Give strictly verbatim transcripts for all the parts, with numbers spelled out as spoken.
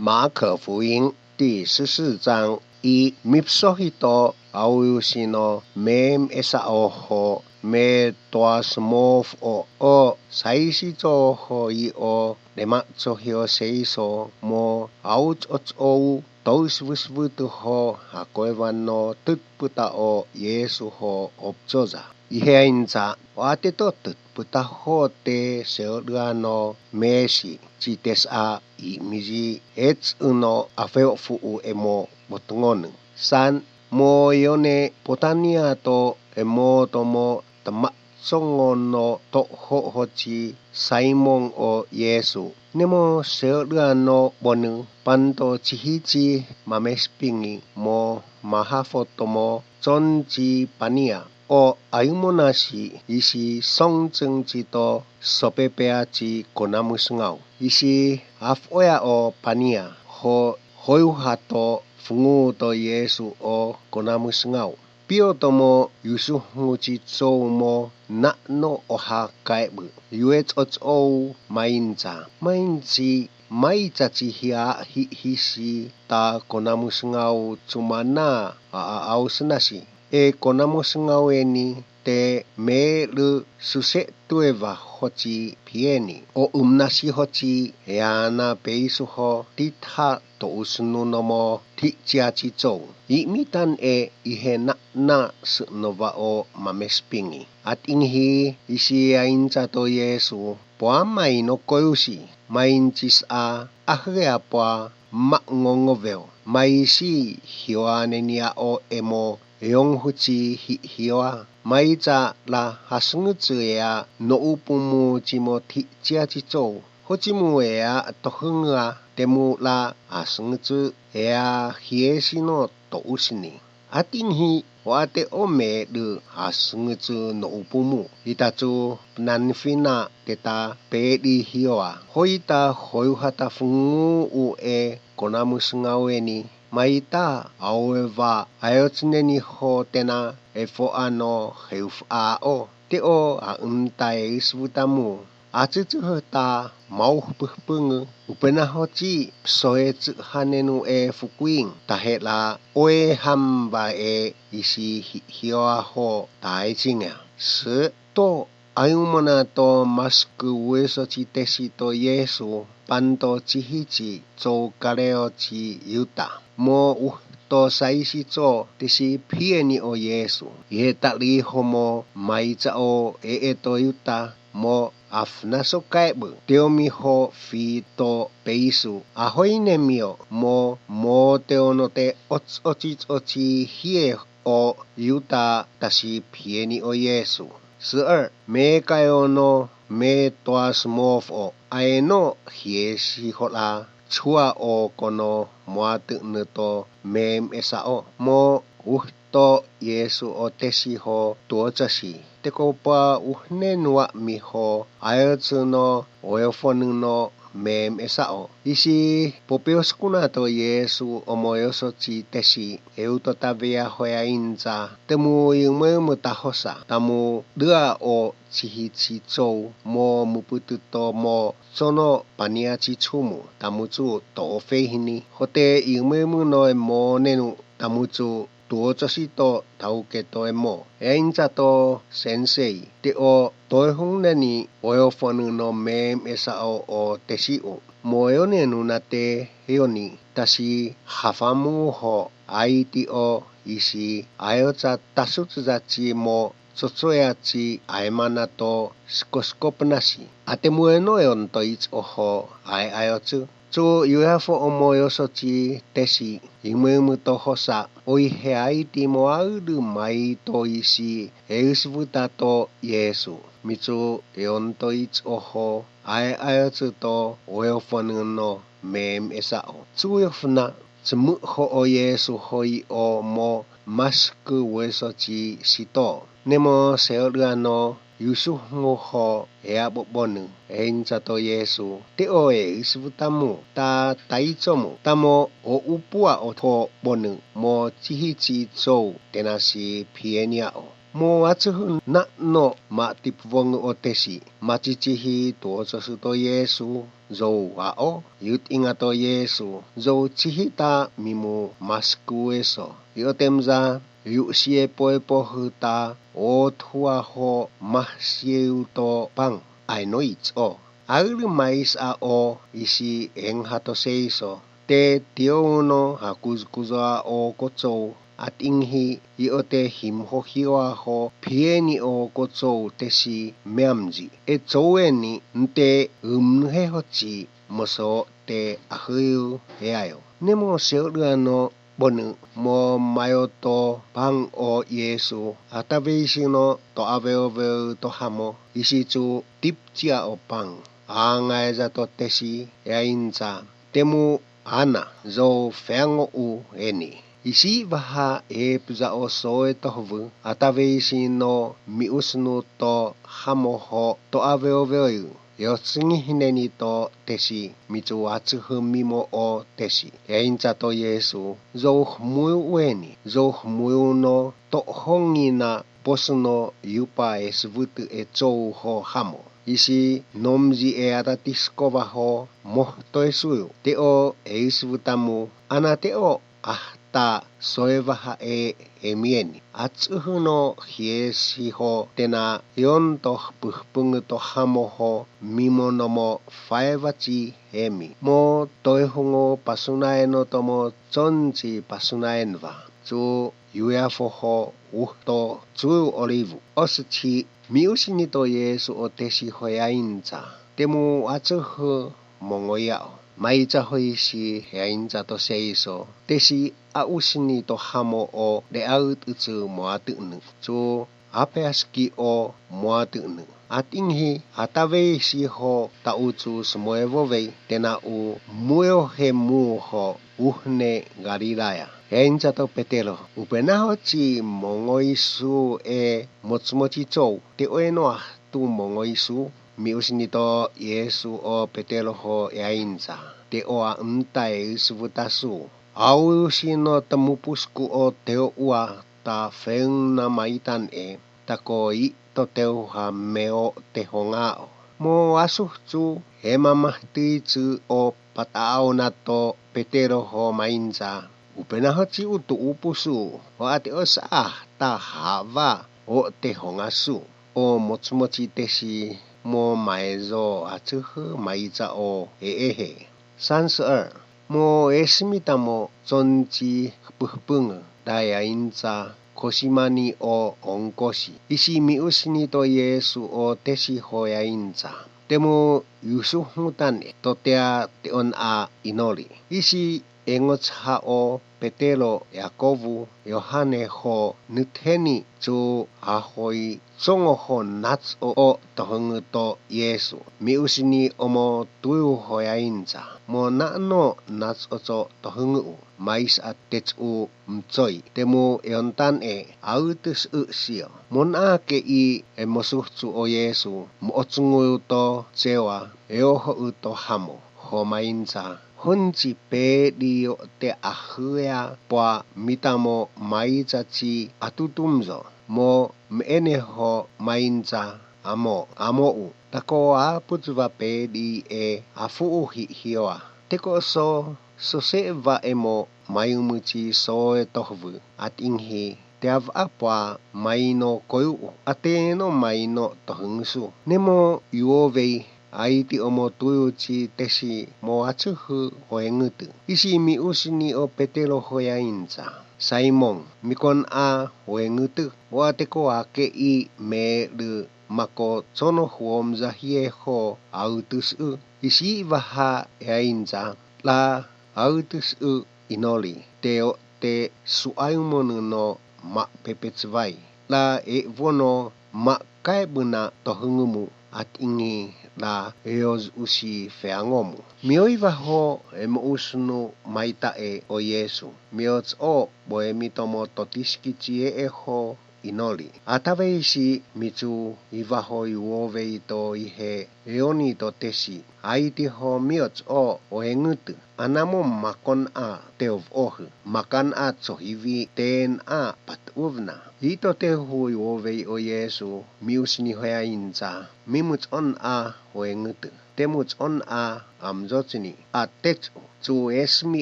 Mark 福音第十四章一，mipso hito auyu sino mem esa oho me toa smooth o o saisi cho ho i o lema cho hio seiso mo au cho cho u tou svü svü tu ho hakoe vano tüt püta o Yesu ho opcho za. Ihe inza wa te to tüt püta ho te seodüa no mesi chi tesa i mizi ets uno afeo fu u emo botungonü. San mo yone potania to emo to mo tama songo no to ho ho chi Simon o Yesu. Nemo seodüa no bonü panto chihi chi mamespingi mo maha foto mo chon chi pania. O ayumona shi isi song chüng chi to sope pea chi kona müsüngao. Isi af oya o pania ho hoyu ha to fungu to Yesu o kona müsüngao. Pio tomo yusu ngu chi cho mo na no oha kai bü. Yue cho cho mainza. Mainzi mai cha chi hia hi hi si ta kona müsüngao chuma na a a au sünasi. E kona müsüngao e ni te me lü süse tue va ho chi phie ni. O umna si ho chi ya na peisu ho ti tha to usünu no mo thi chia chi cho. I mi tan e ihe na na sü no va o mamespingi. Ating hi isi ya inza to Yesu pua mai no koyu si. Mai inchi sa a hüya pua ma ngo ngo veo. Mai si hiwa ne nia o emo yong hu chi hi hiwa. Mai cha la ha süngu chü ya no u pu mu chi mo thi chia chi cho. Ho chi mu ya to hünga te mu la ha süngu chü ya hie si no to u si ni. Ating hi wa te o me lü ha süngu chü no u pu mu. Ita chu nan fi na te ta pe di hiwa. Ho ita hoyu ha ta fungu u e kona müsüngao e ni. Mai ta awe va ayo chüne ni ho tena efo ano heu a o. Te o a ümta e isvu ta mu. A chü chü hü ta mau hüpü hüpü ngü. Upena ho chi pso e chü ha ne nu e fukuing. Ta he la oe ham va e isi hi hio a ho ta e ching a. Sü to ayumona to maskü we so chi te si to Yesu panto chi hi chi cho kaleo chi yuta. Mo u to saisi cho te si phie ni o Yesu. Ye ta li ho mo mai cha o e e to yuta mo afna so kai bü. Teomi ho fi to peisu. A hoi ne mio mo mo teo no te och ochi ochi hie o yuta ta si phie ni o Yesu. Sü er me kai o no me toa smooth o a e no hie si ho la chua o kono mua tü nü to mem esa o mo u to Yesu o te si ho tuo cha si. Te ko pa u hne nua mi ho ayo chü no oyo fo nü no mem esa o. Isi popio skuna to Yesu omoyo so chi te si. Eu to ta vea hoya inza. Te mu yingmeu mu ta hosa. Ta mu dua o chi hi chi cho mo mu pü tü to mo. Sono pania chi chu mu. Ta mu chu to fe hi ni. Ho te yingmeu mu no e mo ne nu. Ta mu chu tuo cho si to thau ke to e mo. E inza to sensei. Te o toi hung ne ni oyo fo nü no mem esa o o te si o. Mo yo ne nu na te yo ni. Ta si ha fa mu ho ai ti o isi ayo cha ta su chü za chi mo cho cho ya chi ai ma na to sko sko pü na si. A te mu e no yon to ich o ho ai ayo chü. Cho yu ha fo omo yo so chi te si yingmeu mu to hosa. Oi he ai ti mo a ü dü mai to isi e ü sü vü ta to Yesu. Mi cho yon to ich o ho ai ayo chü to oyo fo nü no mem esa o. Chu yo fü na chü mu ho o Yesu ho i o mo maskü we so chi si to. Ne mo se o lü ano yusu ngo ho e a bo bo nü e inza to Yesu. Te o e ü sü vü ta mu ta ta i cho mu. Ta mo o u pua o tho bo nü mo chi hi chi cho te na si phie ni a o. Mo atsühü na no ma tipvongü o tesi, ma chichi hi tuo chosü to Yesu, zo a o, yut inga to Yesu, zo chihi ta mimu maskue so. Yotemza, yu sie poe pohü ta, o thua ho ma sie u to pang, I know it's o. Aülü mais a o, isi eng ha to sei so. Te tio no ha kuz kuzo a o ko cho, ating hi, i o te him ho hio a ho, phie ni o ko cho te si meamji. E cho e ni, nte ümnü he ho chi, mo so te ahüyu he ayo. Nemo se o lü ano, bonü mo mayo to pang o Yesu, atave isi no to ave ove to hamo, isi chu tip chia o pang, a ngai za to te si, ya inza, te mu Ana, zo fengo u eni. Isi vaha e püza o soe tohvü, atave isi no mi usnu to hamo ho to ave ove oyu. Yo tsüngi hineni to tesi, mi chu atsühü mimo o tesi. E inza to Yesu, zo hmuyu ueni, zo hmuyu no to hongi na posüno yupa e süvütü e chou ho hamo. Isi nomzi e ata tiskova ho mo toesuyu. Te o e süvüta mu, ana te o ahta soeva ha e emieni. Atsühü no hie si ho tena yon to pühpüngü to hamo ho mimo nomo faeva chi hemi. Mo toehungo pasunae no tomo chonchi pasunae nva. Chu Yuya foho uhto chu olive. Osüchi mi usini to Yesu o tesi hoya inza. Temu atsühü mongoya o. Maicha hoisi ya inza to seiso. Tesi a usini to hamo o de aüt ütsü mo atünü. Chu apeaski o mo atünü. Ating hi atave isi ho ta u chu sümoe vovei tena u muyo he mu ho uhne Galilaya. He inza to Petero. Upena ho chi mongo isu e mochumochi chou. Te oe no a tu mongo isu. Mi usini to Yesu o Petero ho ya inza. Te o a nta e süvüta su. Au usi no tamu pusku o te o ua ta feung na maitan e. Tako i to teu ha meo te honga o. Mo asu chu hema mahtüi chü o pata au na to Petero ho mainza. Upena ho chi utu upusu. O ate o sa a ta ha va o te honga su. O mochumochi tesi mo maezo atsühü maicha o e e he. Sansü er. Mo esimi tamo chonchi pühpüngü daya inza khosimani o ongkosi. Isi mi usini to Yesu o tesi hoya inza. Temo yusu hutan e totea te on a inoli. Isi engocha o Petero, Yakovu, Yohane ho nütheni chu ahoi chongo ho natso o tohüngü to Yesu. Mi usini omo tuyu hoya inza. Mo na no natso cho tohüngü u. Mais a tech u mchoi. Temu eontan e aütüs ü sio. Mo na ke i emosu chu o Yesu. Mo ochungu to chewa. Eo ho ü to hamo. Ho mainza. Hunchi pe di yo te ahüya pua mitamo maicha chi atutumzo. Mo mene ho mainza amo, amo u. Tako a puchuva pe di e afu u hi hioa. Teko so, so se va emo mayumuchi so e tohvü ating hi. Te a va pua maino koyu u. Ate no maino tohüngsu. Nemo yuo vei Aiti omo tuyu chi tesi mo atsühü hoengütü. Isi mi usini o Petero hoya inza. Simon, mikon a hoengütü. Wa teko ake i me lü mako chono huom zahie ho aütüsü. Isi vaha ya inza. La aütüsü inoli. Teo te suayu monü no ma pepetsüvai. La e vono ma kai buna tohüngü mu atingi la eoz usi feango mu. Mioi va ho emo usunu maita e o Yesu. Miots o boemi tomo totiski chie e ho inoli. Atavei si mitsu ivaho iwovei to ihe eoni to tesi. Aiti ho miotso o engütü. Anamo makon a teovohü. Makan a tsohivi ten a patuvna. Ito tehu iwovei o Yesu miusini hoya inza. Mimutson a o engütü. Temutson a amzotsini. Atetsu. Tsu esmi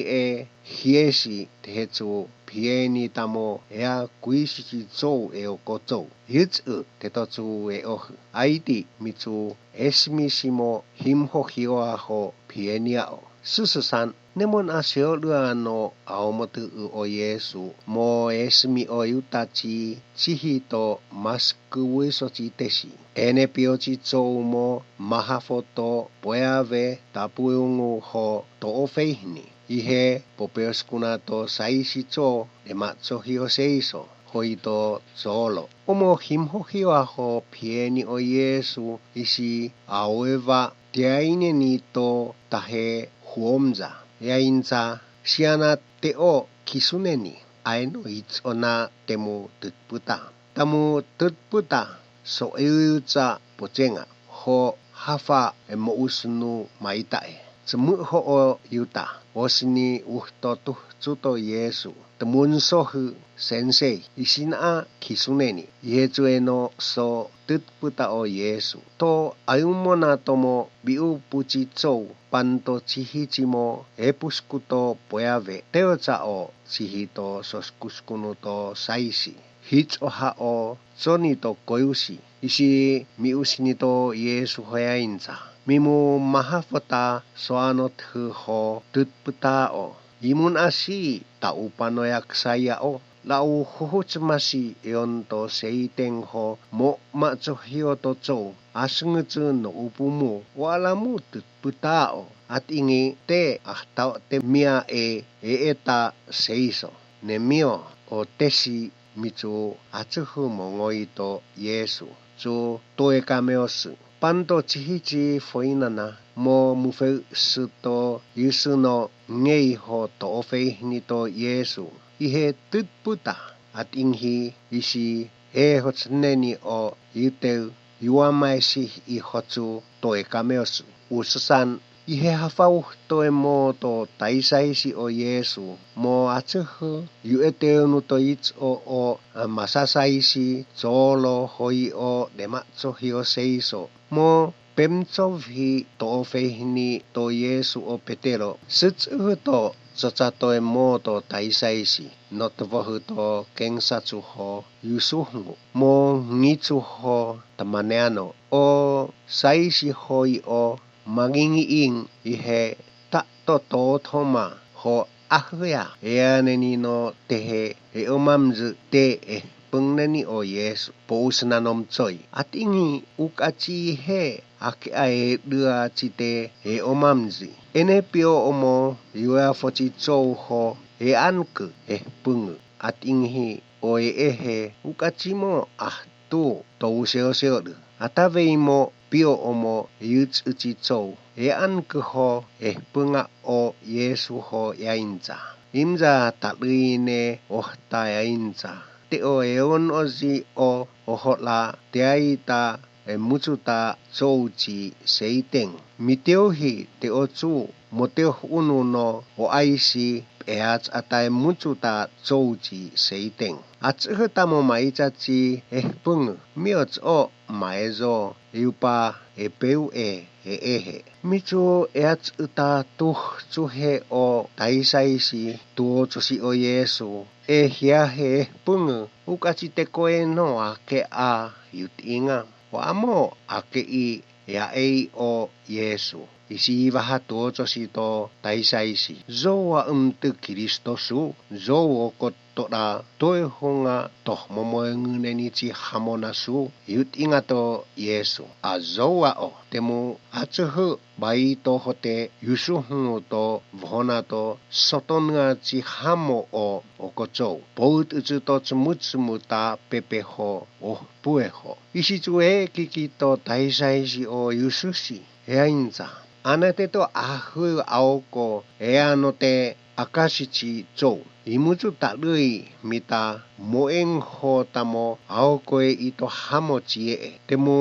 e hiesi tehetsu phieni tamo ea kuisisi tsou eoko tsou. Yitsü tetotsu eohü. Aiti mitsu esmi simo himho hioa ho phieni ao. Süsüsan nemon aseo lüa no aomotü ü o Yesu mo esmi o yutachi chihi to masküwi sochi tesi. Ene piochi tsou mo mahafoto poyave tapuungu ho to ofeihni. Ihe popeoskuna to saisi tso ema tsohio seiso hoito tsolo. Omo himho hioa ho phieni o Yesu isi aoeva tiaineni to tahe huomza. Yainza siana teo khisuneni aino itsona temu tütpüta. Tamu tütpüta so eutsa pochenga ho hafa emo usunu maitae. Tsümüho o yuta osini uhto tuhchuto Yesu. Tümunso hü sensei isina khisuneni. Yesu eno so tütpüta o Yesu. To ayumona tomo biu puchi tsou panto chihichimo epuskuto poyave. Teotsa o chihito soskuskunu to saisi. Hitsoha o tsoni to koyusi. Isi miusini to Yesu hoya inza. Mimu mahafota soano thü ho tütpüta o. Imun asi ta upanoya ksaya o. La u huhuchümasi eonto seiteng ho mo matsohioto tsou. Asüngütsü no upumu. Wala mu tütpüta o. Atingi te ahta te mia e e eta seiso. Nemio o tesi mitsu atsühü mongoito Yesu. Tsu toe kameosü. Panto chihichi foinana mo mufeu süto yusüno ngeiho to ofeihni to Yesu. Ihe tütpüta atinghi isi eho tsüneni o yuteu yuamaisi iho tsu toe kameosü. Usüsan ihe hafa uhtoe mo to taisaisi o Yesu mo atsühü yu eteu nu to itso o amasasaisi tsolo hoi o dema tsohio seiso mo pemtso vi to ofeihni to Yesu o Petero sütsühü to tsotsa toe mo to taisaisi no tüvohü to kengsa tsuho yusu hngu mo ngi tsuho tamaneano o saisi hoi o mangingi ing ihe ta to to thoma ho ahüya eaneni no tehe e omamzü te e püngneni o Yesu po usüna nomtsoi atingi ukachi he ake ae dua chite e omamzü ene pio omo yua fochi tsou ho e ankü e püngü atinghi o e ehe ukachi mo ah tu to useo seo lü atavei mo pio omo yutsüchi tsou e anküho e pünga o Yesu ho yainza imza talüine ohta yainza te o eon ozi o ohola tiaita e mütsuta tsouchi seiteng miteo hi te o tsu moteo unu no o aisi peats ata e mütsuta tsouchi seiteng atsühü tamo maicha chi e püngü miots o maezo yupa e peu e e ehe mitsu e atsüta tuh tsuhe o taisaisi tuo tsusi o Yesu e hia he püngü ukachi tekoe no ake a yutinga wa amo ake i ya ei o Yesu isi vaha tuo tsosi to taisaisi zowa ümtü Kristo su zowo kotora toi hunga tohmomo ngüneni chi hamona su yutinga to Yesu a zowa o temu atsühü bai to hote yusu hungu to vhona to sotonüa chi hamo o okocho pout ütsü to chümüchümü ta pepe ho o pue ho isi chue kiki to taisaisi o yususi eainza anate to ahü aoko eanote Akashi chi cho, imuchu ta lü i mita mo engho ta mo aokoe ito hamo chie e. Temu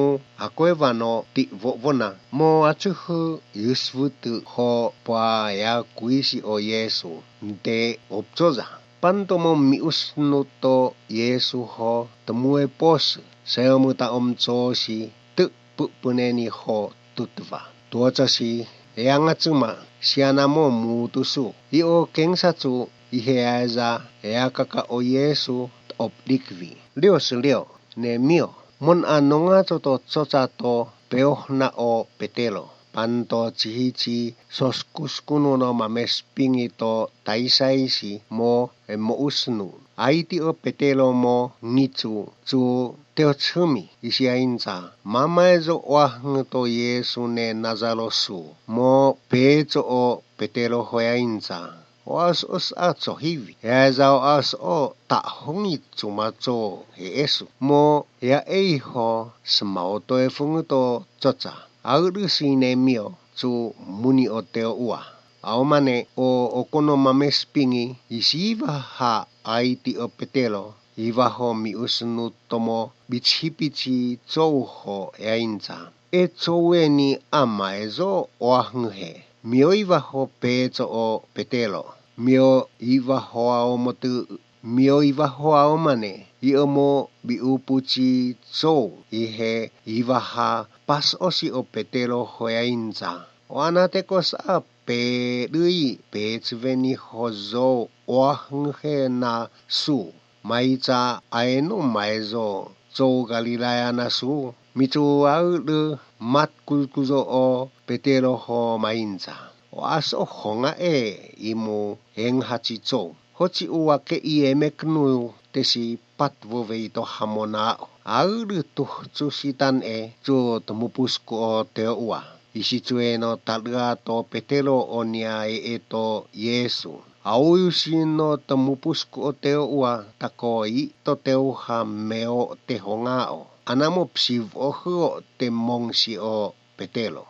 akoe vano ti vo vona. Mo achühü yusvü tü ho pua ya kuisi o Yesu nte opchoza. Panto mo mi usnu to Yesu ho temue posü. Seomu ta omcho shi tü püpüneni ho tutva. Tuacha shi yanga chüma siana mo mu tusu. I o kengsa chu ihe aiza ya kaka o Yesu opdikvi. Lio sü lio, ne mio. Mon a nonga choto chocha to peohna o Petelo. Panto chihi chi soskuskuno no mame spingi to taisai si mo e mo usnu. Aiti o Petelo mo ngichu chu teo chümi isi ainza. Mamae zo oahngü to Yesu ne nazalo su. Mo pe cho o Petelo hoya inza. Oas os a cho hivi. Ya za oas o ta hongi chuma cho he esu. Mo ya ei ho sma o to e fungü to chocha. A ürü si ne mio chu muni o teo ua. Aomane o okono mame spingi isi va ha aiti o Petelo. Iva ho mi usnu tomo bichi pichi cho ho ya inza. E cho weni ama e zo oahngü he. Mio iva ho pe cho o Petelo. Mio iva ho ao mo tü, mio iva ho ao mane, i omo bi upuchi cho ihe iva ha pas osi o Petelo hoya inza. Oana teko sa pe lü i pe chüveni ho zo oahngü he na su. Maitsa aenu maizo cho Galilaya na su, michu aülü mat kukuzo o Petelo ho mainza. O aso honga e imu enghachi cho. Hochi uwa ke i emeknu tesi pat vove ito hamona aülü tu chu sitan e chu tumupusko o te uwa. Isi chueno talüa to Petelo onia e eto Yesu. Auyusi no tümüpüsku oteo ua tako i toteo ha meo teho nga o. Anamo psivo hüo te mongsi o Petelo.